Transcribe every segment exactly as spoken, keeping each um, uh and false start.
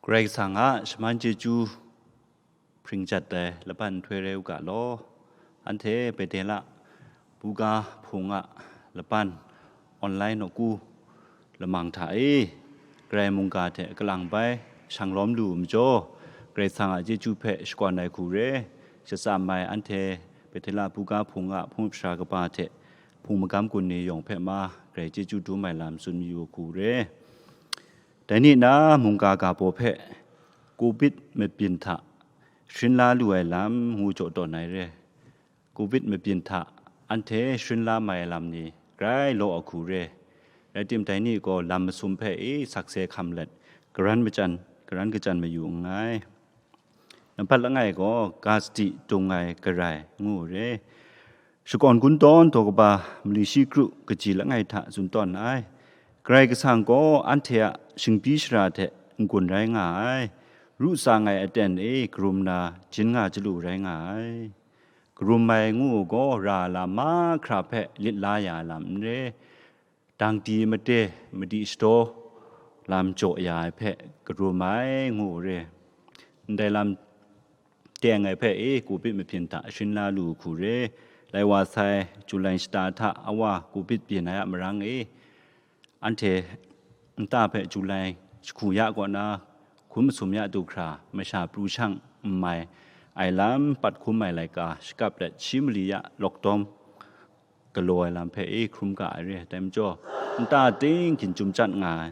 Karai Kasang a shaman chyeju hpring jat ai laban nhtoi rai u ga law, anhte Betela buga hpung a laban online nawku lamang hta e Karai mungga hte kalang bai shang lawm lu majaw, Karai Kasang a chyeju hpe shakawn ai hku re, shatsam ai anhte Betela buga hpung a hpung sara kaba hte hpung magam gun ni yawng hpe ma Karai chyeju dum ai lam tsun mayu hku re. Dai ni na mungga ga baw hpe Covid mabyin hta sharin la lu ai lam ngu jaw tawn ai re. Covid mabyin hta anhte sharin la mai ai lam ni grai law ahku re. Rai tim, dai ni gaw lam masum hpe i sakse hkam let, karan majan, karan kajan mayu nngai. Nambat langai gaw, ga sadi dung ai karai ngu re. Shakawn gun tawn daw kaba mali shi kru kaji langai hta tsun tawn ai. Karai Kasang gaw anhte a shingbyi shara hte n-gun rai nga ai. Ru tsang ai aten e karum na jin nga chyalu rai nga ai. Karum ai ngu u gaw, ra lam mahkra hpe lit la ya ai lam n re. Dangdi made, madi shadaw lam jaw ya ai hpe karum ai ngu u re. Ndai lam teng ai hpe e Covid mabyin hta sharin la lu hku re. Lai wa sai, Julai shata hta awa Covid byin ai a marang e, anhte nta hpe Julai jahku ya kaw na hkun masum ya du hkra, masha pru shang n mai ai lam pat hkun mai laika shakap let, shi mali ya lockdown galaw ai lam hpe e hkrum ga ai re. Dai majaw, nta ting gyin chyum chyat nga ai.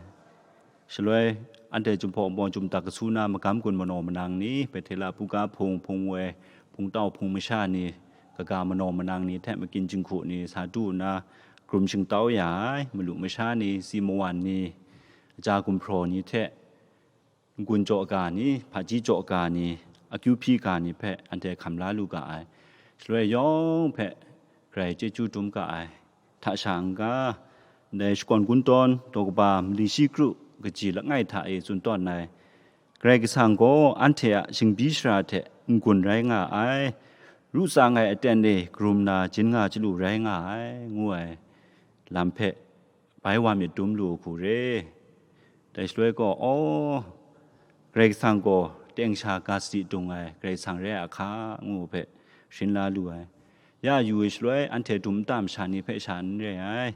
Shaloi, anhte Jinghpaw Wunpawng Chyum Tak Kasu na magam gun manaw manang ni, Betela buga hpung, hpung woi, hpung tau, hpung masha ni, kaga manaw manang ni hte makyin jinghku ni sa du nna, karum shingtau ya ai, malu masha ni, si mawan ni, aja gumhpraw ni hte, n-gun jaw ga ni, hpaji jaw ga ni, akyu hpyi ga ni hpe anhte hkam la lu ga ai. Shaloi yawng hpe Karai chyeju dum ga ai. Hta sha n-ga, ndai shakawn gun tawn daw kaba mali shi kru kaji langai hta e tsun tawn ai. Karai Kasang gaw anhte a shingbyi shara hte n-gun rai nga ai. Ru tsang ai aten e karum na jin nga chyalu rai nga ai, ngu ai lam hpe bai wa myit dum lu hku re. Dai shaloi gaw, aw, Karai Kasang gaw teng sha ga sadi dung ai Karai Kasang re a hka, ngu hpe sharin la lu ai. Ya yu ai shaloi, anhte dum nta masha ni hpe sha n re ai.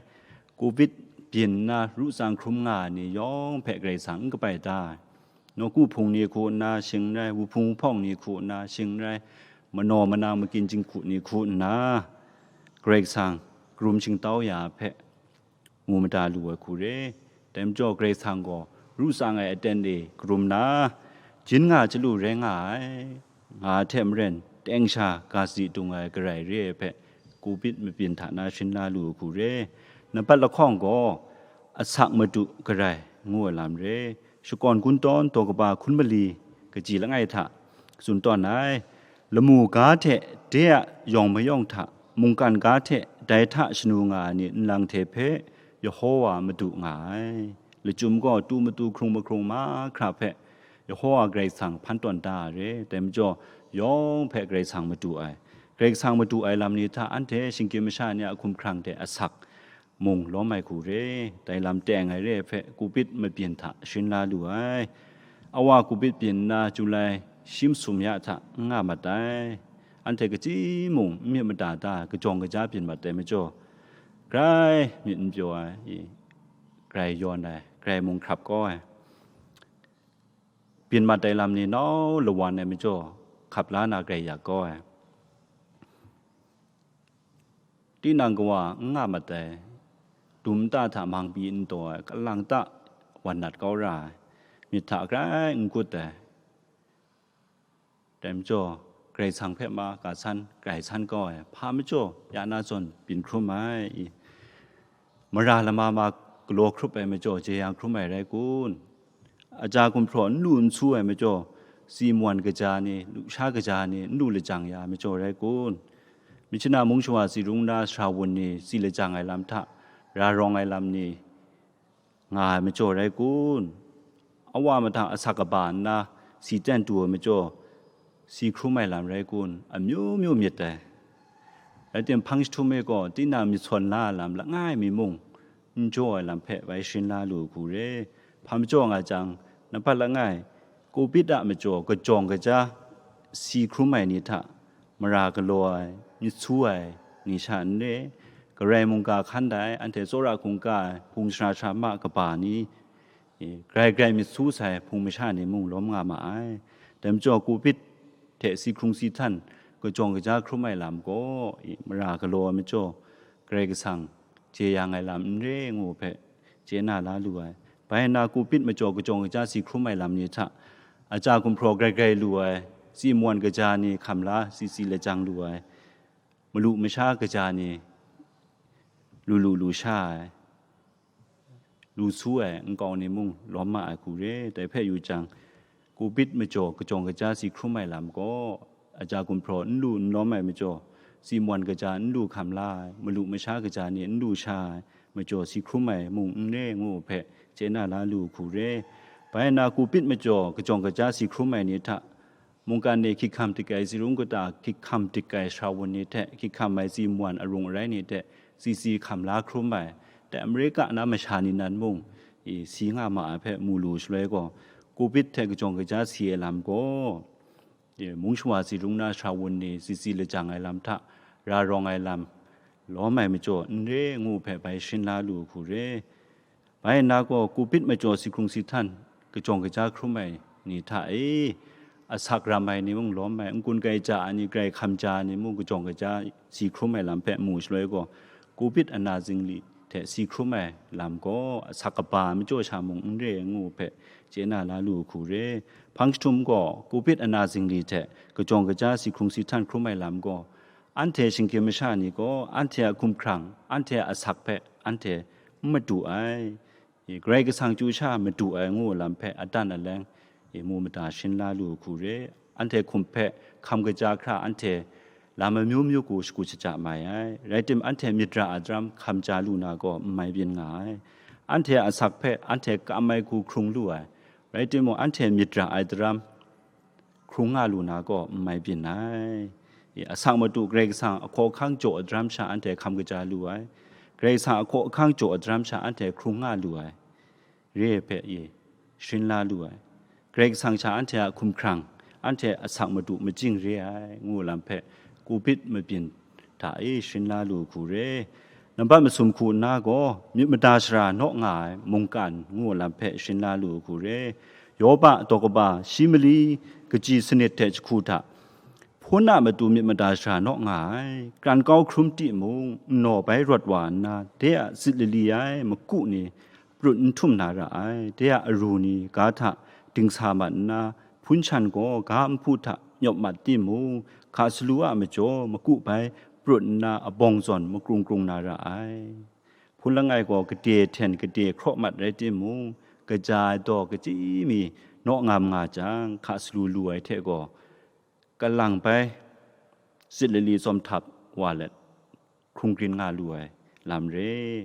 Covid byin nna ru tsang hkrum nga ai ni yawng hpe Karai Kasang n kabai da ai. Nawku hpung ni hku nna shing n rai, wuhpung wuhpawng ni hku nna shing n rai, manaw manang makyin jinghku ni hku nna Karai Kasang karum shingtau ya ai hpe ngu mada lu ai hku re. Dai majaw, Karai Kasang gaw ru tsang ai aten e karum na, jin nga chyalu rai nga ai, nga ai hte maren, teng sha ga sadi dung ai Karai re ai hpe, Covid mabyin hta na sharin la lu ai hku re. Nambat lahkawng gaw, asak madu Karai ngu ai lam re. Shakawn gun tawn daw kaba hkun mali kaji langai hta tsun tawn ai. Lamu ga hte de a yawng mayawng hta, mungkan ga hte dai hta shanu nga ai ni nlang hte hpe Yehova madu nga ai. Lachyum gaw tu matu hkrung mahkrung mahkra hpe Yehova Karai Kasang hpan tawn da ai re. Dai majaw, yawng hpe Karai Kasang madu ai. Karai Kasang madu ai lam ni hta anhte shinggyim masha ni a hkumhkrang de asak mung lawm ai hku re, dai lam teng ai re ai hpe Covid mabyin hta sharin la lu ai. Awa Covid byin nna Julai shi masum ya hta n nga mat ai. Anhte kaji mung n myit mada da ai, kajawng kaja byin mat ai majaw, grai myit n pyaw ai, i, grai yawn ai, grai mung hkrap kau ai. Byin mat ai lam ni nau lawan ai majaw, hkap la na grai ya kau ai. Tinang kawa n nga mat ai, dum nta hta mang pyi n taw ai, kalang ta wan nat kau ra ai, myit hta grai n kut ai. Dai majaw, Karai Kasang hpe ma ga san, grai san kau ai, hpa majaw ya na zawn byin hkrum ai. Mara lama ma galaw hkrup ai majaw, jeyang hkrum ai rai kun? Aja gumhpraw n lu n su ai majaw, si mawan kaja ni, lusha kaja ni n lu lajang ya ai majaw rai kun? Myit shana mung shawa tsi rung na sara wun ni tsi lajang ai lam hta, ra rawng ai lam ni nga ai majaw rai kun? Awa mahtang asak kaba nna si ten du ai majaw, si hkrum ai lam rai kun? Amyu myu myit dai. Rai timung, hpang jahtum e gaw tinang myit sawn la ai lam langai mi mung, n jaw ai lam hpe bai sharin la lu ai hku re. Hpa majaw nga jang, nambat langai, Covid a majaw kajawng kaja si hkrum ai ni hta mara galaw ai, myit su ai ni sha n re, garai mungga hkan da ai, anhte tsawra hkungga ai, hpung shara shara ma kaba ni, e, grai grai myit su sai hpung masha ni mung lawm nga ma ai. Dai majaw, Covid hte si hkrung si htan kajawng kaja hkrum ai lam gaw, e, mara galaw ai majaw, Karai Kasang jeyang ai lam n re ngu hpe chye na la lu ai. Bai nna, Covid majaw kajawng kaja si hkrum ai lam ni hta, aja gumhpraw grai grai lu ai, tsi mawan kaja ni hkam la si si lajang lu ai, malu masha kaja ni lu lu lu sha ai, lu su ai nkau ni mung lawm ma ai hku re. Dai hpe yu jang, Covid majaw kajawng kaja si hkrum ai lam gaw, aja gumhpraw n lu n lawm ai majaw, tsi mawan kaja n lu hkam la ai, malu masha kaja ni n lu sha ai majaw si hkrum ai mung n re ngu hpe chye na la lu hku re. Bai nna, Covid majaw kajawng kaja si hkrum ai ni hta, mungkan ni hkyik hkam dik ai, tsi rung kata hkyik hkam dik ai shawun ni hte, hkyik hkam ai tsi mawan arung arai ni hte, tsi tsi hkam la hkrum ai, dai Amerika na masha ni nan mung, e, si nga ma ai hpe mu lu shaloi gaw, Covid hte kajawng kaja si ai lam gaw, e, mung shawa tsi rung na shawun ni tsi tsi lajang ai lam hta ra rawng ai lam lawm ai majaw n re ngu hpe bai sharin la lu hku re. Bai nna gaw, Covid majaw si hkrung si htan kajawng kaja hkrum ai ni hta e, asak ram ai ni mung lawm ai, n-gun gaija ai ni, grai hkam ja ai ni mung kajawng kaja si hkrum ai lam hpe mu shaloi gaw, Covid ana zingli hte si hkrum ai lam gaw, asak kaba ai majaw sha mung n re ngu hpe chye na la lu hku re. Hpang jahtum gaw, Covid ana zingli hte kajawng kaja si hkrung si htan hkrum ai lam gaw, anhte shinggyim masha ni gaw anhte a hkumhkrang, anhte a asak hpe anhte n madu ai, e, Karai Kasang chyu sha madu ai ngu lam hpe adan aleng, e, mu mada sharin la lu hku re. Anhte hkum hpe hkam kaja hkra anhte lam amyu myu hku shakut shaja mai ai. Rai tim, anhte myit ra ai daram hkam ja lu na gaw n mai byin nga ai. Anhte a asak hpe anhte kam ai hku hkrung lu ai. Rai timung, anhte myit ra ai daram hkrung nga lu na gaw n mai byin ai. E, asak matu Karai Kasang a hkaw ahkang jaw ai daram sha anhte hkam kaja lu ai. Karai Kasang a hkaw ahkang jaw ai daram sha anhte hkrung nga lu ai. Re ai hpe, e, sharin la lu ai. Karai Kasang sha anhte a hkumhkrang, anhte a asak matu majing re ai, ngu lam hpe, Covid mabyin hta e sharin la lu hku re. Nambat masum hku nna gaw, myit mada shara naw nga ai mungkan ngu lam hpe sharin la lu hku re. Yoba daw kaba shi mali kaji sanit hte jahku hta, hpun a matu myit mada shara naw nga ai. Kran kau hkrum timung, nnaw bai rawt wa nna, de a zit lali ai maku ni prut n htum na ra ai. De a aru ni ga hta dingsa mat nna, hpun shan gaw ga nhpu hta nyawp mat timung, hka salu a majaw maku bai prut nna abawng zawn makrung krung na ra ai. Hpun langai gaw gade hten gade hkraw mat rai timung, kaja ai daw kachyi mi naw ngam nga jang, hka salu lu ai hte gaw, kalang bai zit lali tsawm htap wa let, hkrung grin nga lu ai lam re.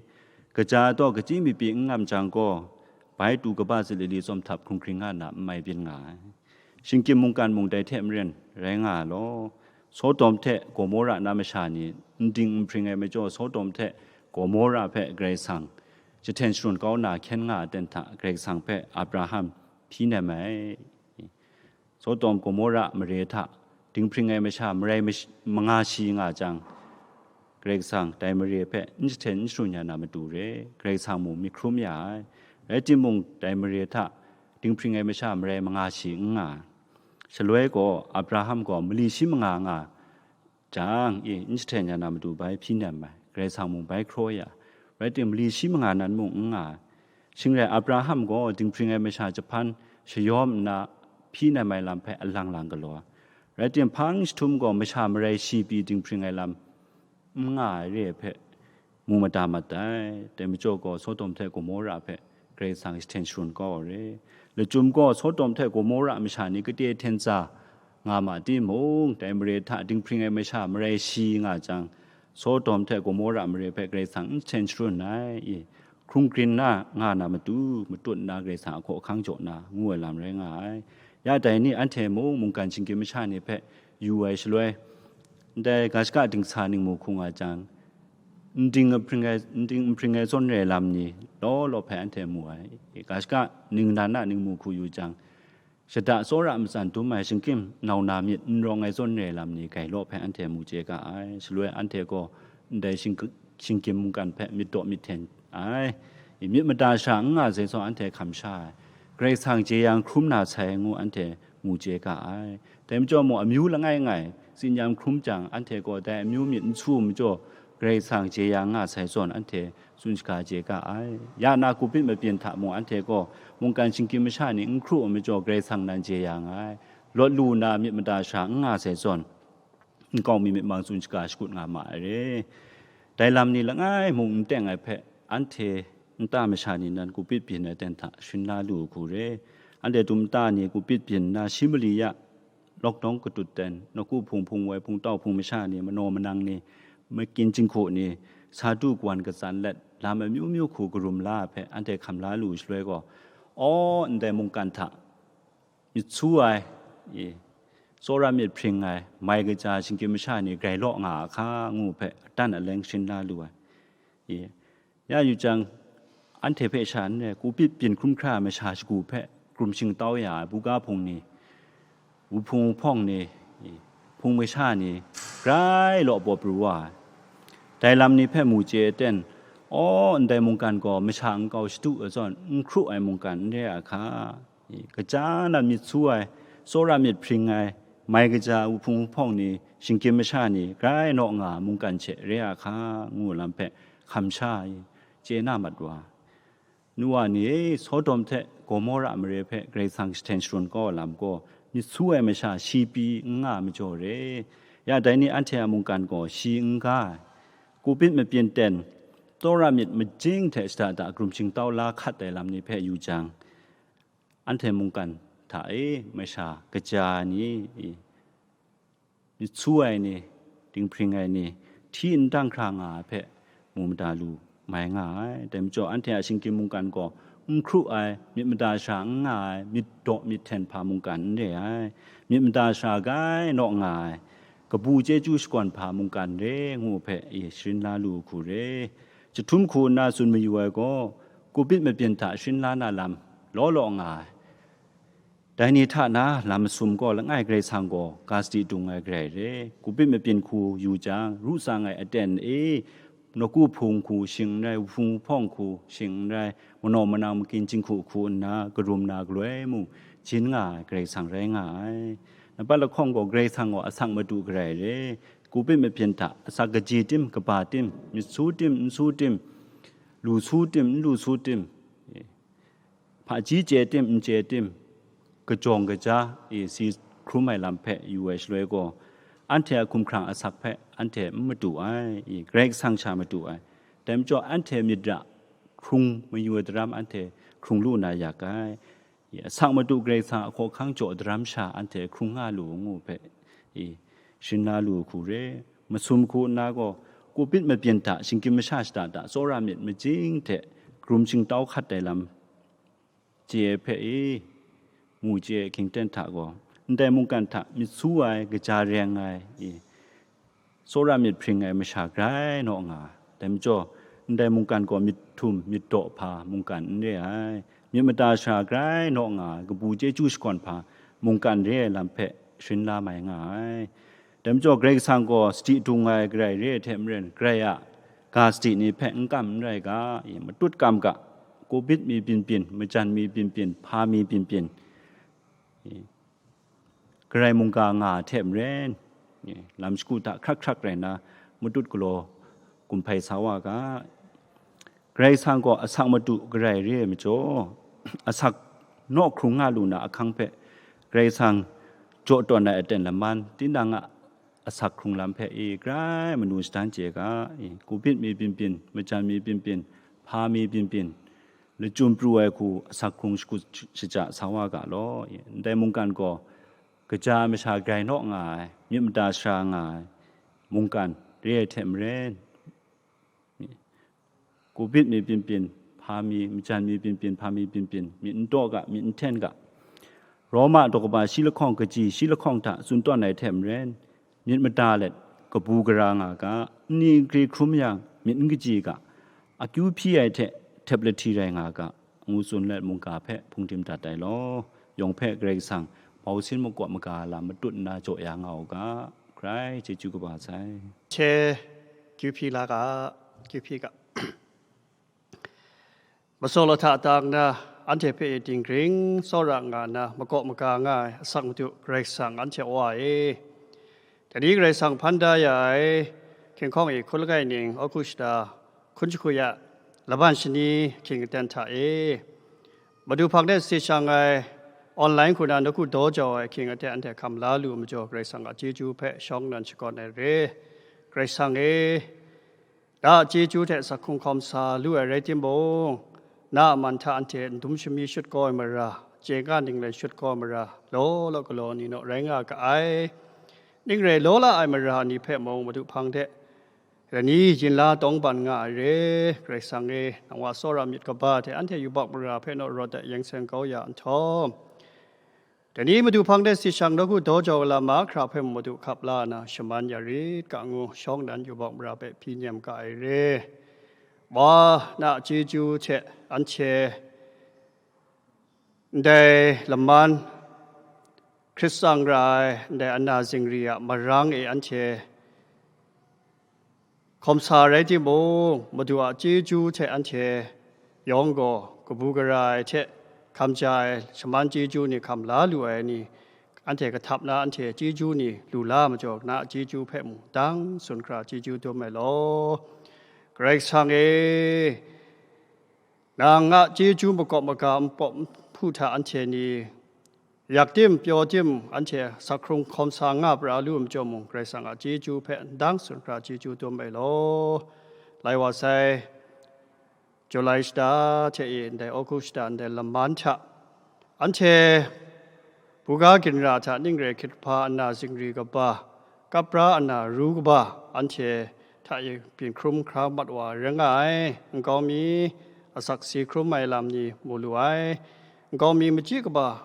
Kaja ai daw kachyi mi pyi n ngam jang gaw, bai tu kaba zit lali tsawm htap hkrung grin nga na n mai byin nga ai. Shinggyim mungkan mung dai hte maren rai nga ai law, Sodom hte Gomora na masha ni n ding n hpring ai majaw, Sodom hte Gomora hpe Karai Kasang jahten sharun kau na hkyen nga ai aten hta, Karai Kasang hpe Abraham hpyi nem ai. Sodom Gomora mare hta dinghpring ai masha marai mash-, manga shi nga jang, Karai Kasang dai mare hpe n jahten n sharun ya na matu re, Karai Kasang mung myit hkrum ya ai. Rai timung, dai mare hta dinghpring ai masha marai manga shi n nga ai. Shaloi gaw, Abraham gaw mali shi manga nga jang, e, n jahten ya na matu bai hpyi nem ai, Karai Kasang mung bai hkraw ya. Rai timung, mali shi manga nan mung n nga ai. Shing rai, Abraham gaw dinghpring ai masha jahpan shayawm nna hpyi nem ai lam hpe alang lang galaw ai. Rai timung, hpang jahtum gaw masha marai shi pyi dinghpring ai lam n nga ai re ai hpe mu mada mat ai. Dai majaw gaw, Sodom hte Gomora hpe Karai Kasang jahten sharun kau ai re. Lachyum gaw, Sodom hte Gomora masha ni kade hten tsa nga ma timung, dai mare hta dinghpring ai masha marai shi nga jang, Sodom hte Gomora mare hpe Karai Kasang n jahten sharun ai, e, hkrung grin na nga na matu, matut nna Karai Kasang a hkaw ahkang jaw na, ngu ai lam rai nga ai. Ya dai ni anhte mung mungkan shinggyim masha ni hpe yu ai shaloi, ndai ga shaka dingsa ningmu hku nga jang, n ding n hpring ai, n ding n hpring ai zawn re ai lam ni law law hpe anhte mu ai. Ga shaka ningnan a ningmu hku yu jang, Shada tsawra matsan dum ai shingkim nau na myit n rawng ai zawn re lam ni grai law hpe anhte mu chye ga ai. Shaloi anhte gaw ndai shing-, shingkim mungkan hpe myit daw myit hten ai. Myit mada sha n nga sai zawn anhte hkam sha ai. Karai Kasang jeyang hkrum na sai ngu anhte mu chye ga ai. Dai majaw mung, amyu langai ngai tsin-yam hkrum jang, anhte gaw dai amyu myit n su majaw, Karai Kasang jeyang nga sai zawn anhte tsun shaga chye ga ai. Ya na, Kupit mabyin hta mung anhte gaw mungkan shinggyim masha ni n hkru ai majaw, Karai Kasang nan jeyang ai. Lawt lu na myit mada sha n nga sai zawn, nkau mi myit mang tsun shaga shakut nga ma ai re. Dai lam ni langai mung n teng ai hpe, anhte nta masha ni nan Kupit byin ai ten hta sharin la lu ai hku re. Anhte dum nta ni Kupit byin nna shi mali ya, lawkdawng katut ten, nawku hpung hpung woi hpung tau hpung masha ni, manaw manang ni, makyin jinghku ni, sa du kawan katsan let, lam amyu myu hku karum la ai hpe anhte hkam la lu shaloi gaw, aw, ndai mungkan hta myit su ai, i, tsawra myit hpring ai, mai kaja shinggyim masha ni grai law nga a hka, ngu hpe adan aleng sharin la lu ai. I, ya yu jang, anhte hpe sha n rai, Kupit byin hkrum hkra ai masha shagu hpe krum shingtau ya ai buga hpung ni, wuhpung wuhpawng ni, i, hpung masha ni, grai law baw pru wa ai. Dai lam ni hpe mu chye ten, aw, ndai mungkan gaw masha nkau shadu ai zawn, n hkru ai mungkan n re ai hka, i, kaja na myit su ai, tsawra myit hpring ai, mai kaja wuhpung wuhpawng ni, shinggyim masha ni, grai naw nga ai mungkan hte re a hka, ngu lam hpe hkam sha i, chye na mat wa. Nu wa ni e, Sodom hte Gomora mare hpe Karai Kasang jahten sharin kau ai lam gaw, myit su ai masha shi pyi n nga ai majaw re. Ya dai ni anhte a mungkan gaw shi n ga ai. Kupit mabyin ten, tsawra myit majing hte shada da krum shingtau la hkat ai lam ni hpe yu jang, anhte mungkan hta e masha kaja ai ni, i, myit su ai ni, dinghpring ai ni, hti n dang hkra nga ai hpe mu mada lu mai nga ai. Dai majaw, anhte a shinggyim mungkan gaw n hkru ai, myit mada sha n nga ai, myit daw myit hten hpa mungkan n re ai, myit mada sha grai naw nga ai, kabu chyeju shakawn hpa mungkan re ngu hpe, i, sharin la lu ai hku re. Jahtum hku nna tsun mayu ai gaw, Kupit mabyin hta sharin la na lam law law nga ai. Dai ni hta na lam masum gaw langai Karai Kasang gaw ga sadi dung ai Karai re. Kupit mabyin hku yu jang, ru tsang ai aten e, nawku hpung hku shing n rai, wuhpung wuhpawng hku shing n rai, manaw manang makyin jinghku hku nna karum na galoi mung, jin nga ai Karai Kasang rai nga ai. Nampat lahkawng gaw Karai Kasang gaw asak madu Karai re. Kupit mabyin hta asak kaji tim, kaba tim, myit su tim, n su tim, lu su tim, n lu su tim, hpaji chye tim, n chye tim, kajawng kaja, i, si hkrum ai lam hpe yu ai shaloi gaw, anhte a hkumhkrang asak hpe anhte n madu ai, i, Karai Kasang sha madu ai. Dai majaw, anhte myit ra hkrung mayu ai daram anhte hkrung lu na yak ai. I, asak madu Karai Kasang a hkawhkang jaw daram sha anhte hkrung nga lu ngu hpe, i, sharin la lu ai hku re. Masum hku nna gaw, Kupit mabyin hta shinggyim masha shada da tsawra myit majing hte krum shingtau hkat ai lam chye ai hpe i, mu chye ai hkying ten hta gaw, ndai mungkan hta myit su ai, kaja reng ai, i, tsawra myit hpring ai masha grai naw nga ai. Dai majaw, ndai mungkan gaw myit htum myit daw hpa mungkan n re ai, myit mada sha grai naw nga ai, kabu chyeju shakawn hpa mungkan re ai lam hpe sharin la mai nga ai. Dai majaw, Karai Kasang gaw sadi dung ai Karai re ai hte maren, Karai a ga sadi ni hpe n kam n rai ga, i, matut kam ga, Kupit mi byin byin, majan mi byin byin, hpa mi byin byin, i, Karai mungga nga ai hte maren, i, lam shagu hta hkrak hkrak rai nna, matut galaw gumhpai sa wa ga. Karai Kasang gaw asak madu Karai re ai majaw, asak naw hkrung nga lu na ahkang hpe Karai Kasang jaw tawn ai aten laman, tinang a asak hkrung lam hpe, i, grai manu shadan chye ga, i, Kupit mi byin byin, majan mi byin byin, hpa mi byin byin, lachyum pru ai hku asak hkrung shakut shaja sa wa ga law, i, ndai mungkan gaw kaja ai masha grai naw nga ai, myit mada sara nga ai mungkan re ai hte maren, Kupit mi byin byin, hpa mi, majan mi byin byin, hpa mi byin byin, myit n daw ga, myit n hten ga. Roma daw kaba shi lahkawng kaji shi lahkawng hta tsun tawn ai hte maren, myit mada let, kabu gara nga ga, nni nkri hkrum yang, myit n kaji ga, akyu hpyi ai hte htep lahti rai nga ga, ngu tsun let mungga hpe hpungdim dat ai law. yawng hpe Karai Kasang mausin makawp maga lam matut nna jaw ya nga u ga, grai chyeju kaba sai. Hte, kyu hpyi la ga, kyu hpyi ga. Masaw lahta tang na, anhte hpe dinggring tsawra nga na, makawp maga nga ai asak Madu Karai Kasang anhte a Wa e. Dai ni Karai Kasang hpan da ya ai, hkinghkawng e hkun langai ning, August shata, hkun jahku ya, laban shani, ahkying aten hta e, Madu hpang de si shang ai, online hku na nawku daw jau ai ahkying aten anhte hkam la lu majaw, Karai Kasang a chyeju hpe shawng nnan shakawn ai re. Karai Kasang e, na a chyeju hte sak hkrung hkawm sa lu ai rai timung, na a man hta anhte n dum shami shut kau ai mara, chye nga ning lai shut kau ai mara, law law galaw ni naw rai nga ga ai. Ning rai law la ai mara ni hpe mung Madu hpang de, lani yin la tawng ban nga ai re. Karai Kasang e, nang wa tsawra myit kaba hte anhte yubak mara hpe naw rawt ai yeng seng kau ya nhtawm, dai ni Madu hpang de si shang nawku daw jau ai lam mahkra hpe mung Madu hkap la nna shaman ya rit ga ngu, shawng nnan yubak mara hpe hpyi nem ga ai re. Wa, na a chyeju hte anhte ndai laman, Hkrit tsang ra ai ndai ana zingri a marang e anhte hkawm sa rai timung, Madu a chyeju hte anhte yawng gaw kabu gara ai hte hkam ja ai shaman chyeju ni hkam la lu ai ni, anhte kahtap na anhte chyeju ni lu la majaw, na a chyeju hpe mung dang tsun hkra chyeju dum ai law. Karai Kasang e, nang a chyeju makawp maga npawp nhpu hta anhte ni yak tim pyaw tim anhte sak hkrung hkawm sa nga pra lu majaw mung, Karai Kasang a chyeju hpe ndang tsun hkra chyeju dum ai law. Lai wa sai, July shata hte e ndai August shata ndai laman hta, anhte buga ginra hta ning rai hkrit hpa ana zingri kaba, kapra ana ru kaba, anhte hta e byin hkrum hkra mat wa rai nga ai. Nkau mi asak si hkrum ai lam ni mu lu ai. Nkau mi machyi kaba,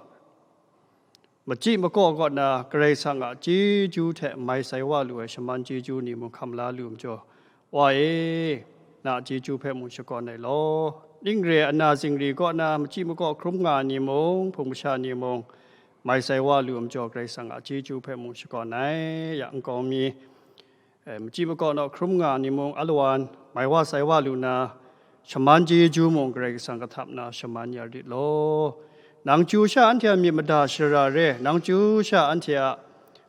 machyi makaw kaw na Karai Kasang a chyeju hte mai sai wa lu ai shaman chyeju ni mung hkam la lu majaw, Wa e, na a chyeju hpe mung shakawn ai law. Ning re ai ana zingri kaw na machyi makaw hkrum nga ai ni mung, hpung masha ni mung, mai sai wa lu majaw, Karai Kasang a chyeju hpe mung shakawn ai. Ya nkau mi, eh, machyi makaw naw hkrum nga ai ni mung, alawan mai wa sai wa lu na, shaman chyeju mung Karai Kasang kahtap na shaman ya rit law. Nang chyu sha anhte a myit mada shara re, nang chyu sha anhte a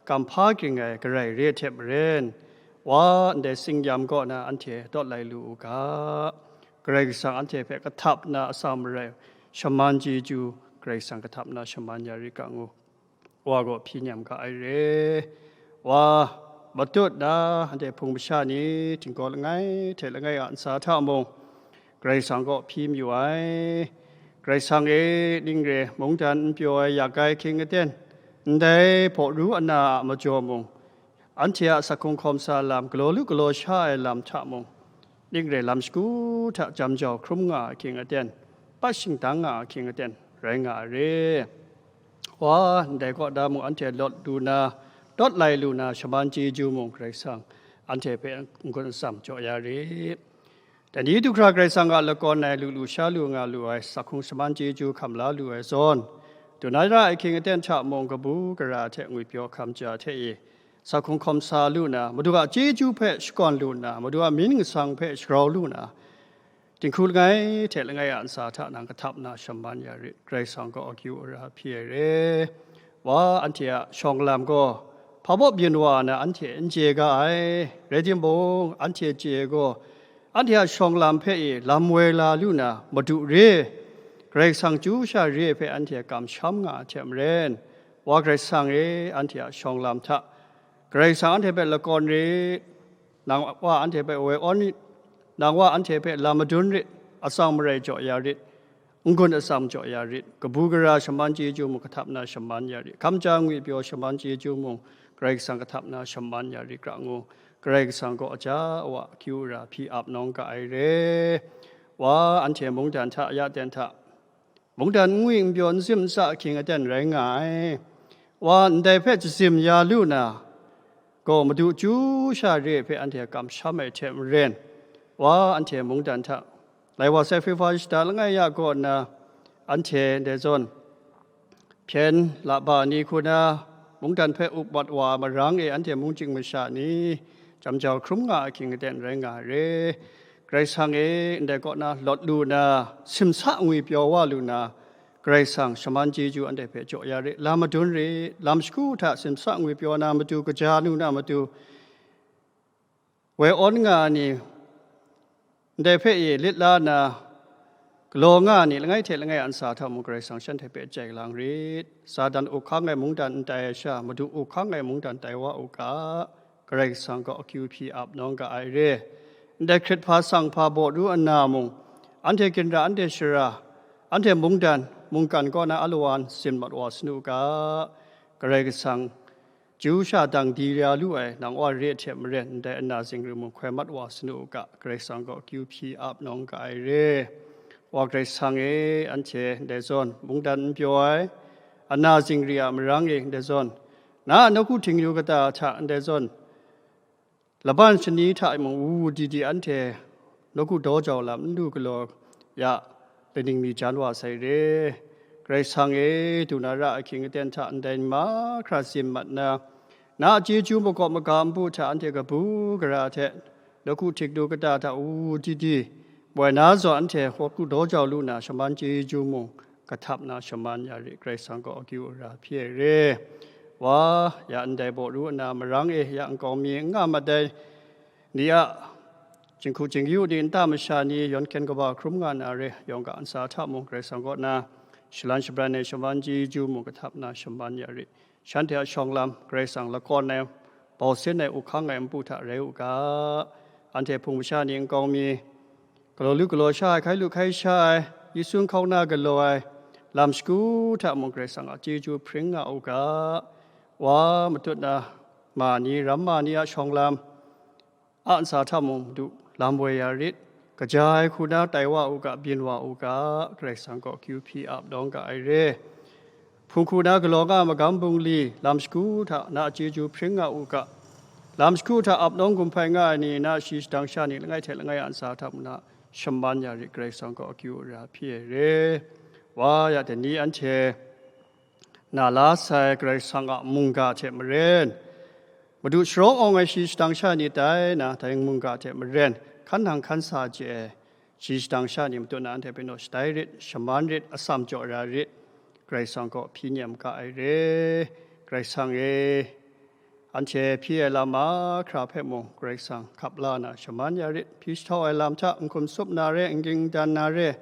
kamhpa ging ai garai re hte maren, Wa, ndai tsingyam kaw na anhte dawt lai lu u ga. Karai Kasang anhte hpe kahtap na atsam marai shaman chyeju, Karai Kasang kahtap na shaman ya rit ga ngu, Wa gaw hpyi nem ga ai re. Wa, matut na anhte hpung masha ni, htinggaw langai hte langai a ntsa hta mung, Karai Kasang kaw hpyi mayu ai. Karai Kasang e, ning re, mungdan n pyaw ai yak ai hkying aten, ndai hpaw ru ana a majaw mung, anhte a sak hkrung hkawm sa lam, galaw lu galaw sha ai lam hta mung, ning re lam shagu hta jam jau hkrum nga ai hkying aten, pat shingtang nga ai hkying aten, rai nga ai re. Wa, ndai kaw da mung anhte lawt lu na, dawt lai lu na, shaman chyeju mung Karai Kasang anhte hpe n-gun atsam jaw ya rit. Dai ni du hkra Karai Kasang a lakawn ai lu lu sha lu nga lu ai, sak hkrung shaman chyeju hkam la lu ai zawn, dun na ra ai hkying aten hta mung kabu gara hte ngwipyaw hkam ja hte e, sak hkrung hkawm sa lu na, Madu a chyeju hpe shakawn lu na, Madu a mying ningsang hpe shagrau lu na, dinghku langai hte langai a ntsa hta nang kahtap na shaman ya rit, Karai Kasang gaw akyu ara hpyi ai re. Wa, anhte a shawng lam gaw hpa baw byin wa na anhte n chye ga ai, rai timung, anhte chye gaw, anhte a shawng lam hpe e lam woi la lu na, Madu re, Karai Kasang chyu sha re hpe anhte kamsham nga ai hte maren, Wa Karai Kasang e, anhte a shawng lam hta, Karai Kasang anhte hpe lakawn rit, nang Wa anhte hpe woi awn rit, nang Wa anhte hpe lam madun rit, atsam marai jaw ya rit, n-gun atsam jaw ya rit, kabu gara shaman chyeju mung kahtap na shaman ya rit, hkam ja ngwipyaw shaman chyeju mung Karai Kasang kahtap na shaman ya rit ga ngu, Karai Kasang gaw aja awa akyu ara hpyi ap nawng ga ai re. Wa, anhte mungdan hta ya ten hta, mungdan n ngwi n pyaw n sim n sa ahkying aten rai nga ai. Wa, ndai hpe jazim ya lu na gaw, Madu chyu sha re hpe anhte kamsham ai hte maren, Wa, anhte mungdan hta, lai wa sai February shata langai ya kaw nna, anhte ndai zawn Hpyen laba ni hku na mungdan hpe up mat wa marang e anhte mungchying masha ni, jam jau hkrum nga ahkying aten rai nga ai re. Karai Kasang e, ndai kaw na lawt lu na, simsa ngwi pyaw wa lu na, Karai Kasang shaman chyeju anhte hpe jaw ya re, lam madun re, lam shagu hta simsa ngwi pyaw na matu, kaja nu na matu, woi awn nga ai ni, ndai hpe e lit la na, galaw nga ai ni langai hte langai a ntsa hta mung Karai Kasang shanhte hpe jai lang rit. Satan up hkang ai mungdan n tai ai sha, Madu up hkang ai mungdan tai wa u ga, Karai Kasang gaw akyu hpyi ap nawng ga ai re. Ndai hkrit hpa sang hpa baw ru nna mung, anhte ginra, anhte shara, anhte mungdan, mungkan kaw na alawan sin mat wa sanu u ga, Karai Kasang chyu sha dang di ya lu ai, nang wa re hte maren, ndai ana zingri mung hkoi mat wa sanu u ga, Karai Kasang gaw akyu hpyi ap nawng ga ai re. Wa Karai Kasang e, anhte ndai zawn mungdan n pyaw ai, ana zingri a marang e ndai zawn, na a nawku htingnu kata hta ndai zawn, laban shani hta mung wu wu di di anhte nawku daw jau lam n lu galaw ya, laning mi jan wa sai re. Karai Kasang e, du na ra ahkying aten hta ndai mahkra sin mat na, na a chyeju makawp maga npu hta anhte kabu gara hte, nawku htingnu kata hta wu wu di di, moi na zawn anhte nawku daw jau lu na, shaman chyeju mung kahtap na shaman ya rit, Karai Kasang gaw akyu ara hpyi ai re. Wa, ya ndai baw ru nna marang e, ya nkau mi n nga mat ai ni a jinghku jingyu ni, nta masha ni, yawn hkyen kaba hkrum nga na re, yawng ga ntsa hta mung Karai Kasang kaw na shalan shabran ai shaman chyeju mung kahtap na shaman ya rit. Shanhte a shawng lam Karai Kasang lakawn ai, bau sin ai, up hkang ai npu hta rai u ga, anhte hpung masha ni nkau mi, galaw lu galaw sha ai, hkai lu hkai sha ai, Yesu nkau na galaw ai, lam shagu hta mung Karai Kasang a chyeju hpring nga u ga, wa matut na ma ni, ram ma ni a shawng lam a ntsa hta mung Madu lam woi ya rit, kaja ai hku na tai wa u ga, byin wa u ga, Karai Kasang gaw akyu hpyi ap nawng ga ai re. Hpung hku na galaw nga ai magam bungli, lam shagu hta na a chyeju hpring nga u ga, lam shagu hta ap nawng gumhpai nga ai ni, na a shi shadang sha ni langai hte langai a ntsa hta mung na shaman ya rit, Karai Kasang gaw akyu ara hpyi ai re. Wa ya dai ni anhte na la sai Karai Kasang a mungga hte maren, Madu sharawng awng ai shi shadang sha ni tai na, dai mungga hte maren, hkan nang hkan sa chye ai shi shadang sha ni matut na anhte hpe naw shatai rit, shaman rit, atsam jaw ra rit, Karai Kasang gaw hpyi nem ga ai re. Karai Kasang e, anhte hpyi ai lam mahkra hpe mung Karai Kasang hkap la na shaman ya rit. Hpyi jahtau ai lam hta n hkum tsup na re, n ging n dan na re,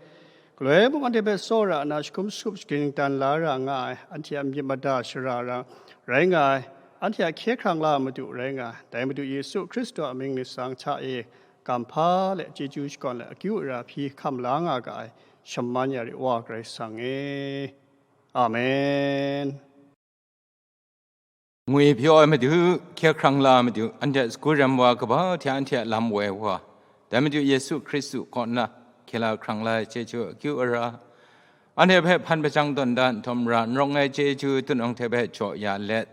galoi mung anhte hpe tsawra nna shakum shakup shagun dan la ra nga ai, anhte a myit mada shara ra rai nga ai, anhte a hkye hkrang la ai Madu rai nga ai, dai Madu Yesu Hkristu a mying ningsang hta e, kam hpa let, chyeju shakawn let, akyu ara hpyi hkam la nga ga ai, shaman ya rit, Wa Karai Kasang e. Amen. Ngwi pyaw ai Madu, hkye hkrang la ai Madu, anhte sagu rem wa kaba hte anhte a lam woi wa, dai Madu Yesu Hkristu kaw nna hkye la hkrang la ai chyeju akyu ara, anhte hpe hpan hpajang tawn da nhtawm ra n rawng ai chyeju, tutnawng hte bai jaw ya let,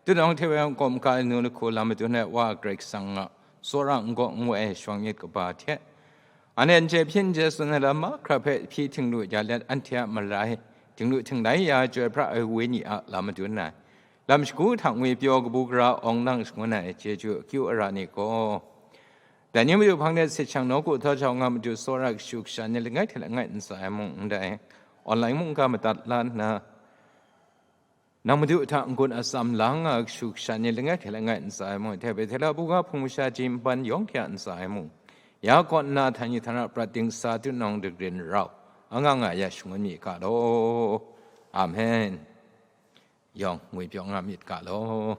tutnawng hte bai kawm ka ai nu lahku lam madun ai Wa Karai Kasang a tsawra n gaw n woi ai shawng myit kaba hte, anhte n chye hpyi n chye tsun ai lam mahkra hpe hpyi htinglu ya let, anhte a malai, htinglu htinglai ya ai Chyoi pra ai Wenyi a lam madun ai, lam shagu hta ngwi pyaw kabu gara awng nang shangun ai chyeju akyu ara ni gaw, dai ni Madu hpang de sit shang nawku daw jau nga Madu tsawra kashu kasha ni langai hte langai ntsa ai mung ndai, online mungga madat la nna, nang Madu hta n-gun atsam la nga ai kashu kasha ni langai hte langai ntsa ai mung, hte bai hte la buga hpung masha ji npan yawng hte a ntsa ai mung, ya kaw nna htan ni htan ra prat dingsa tutnawng dagrin rau, anga nga ya shangun mi ga law. Amen. Yawng ngwi pyaw nga myit ga law.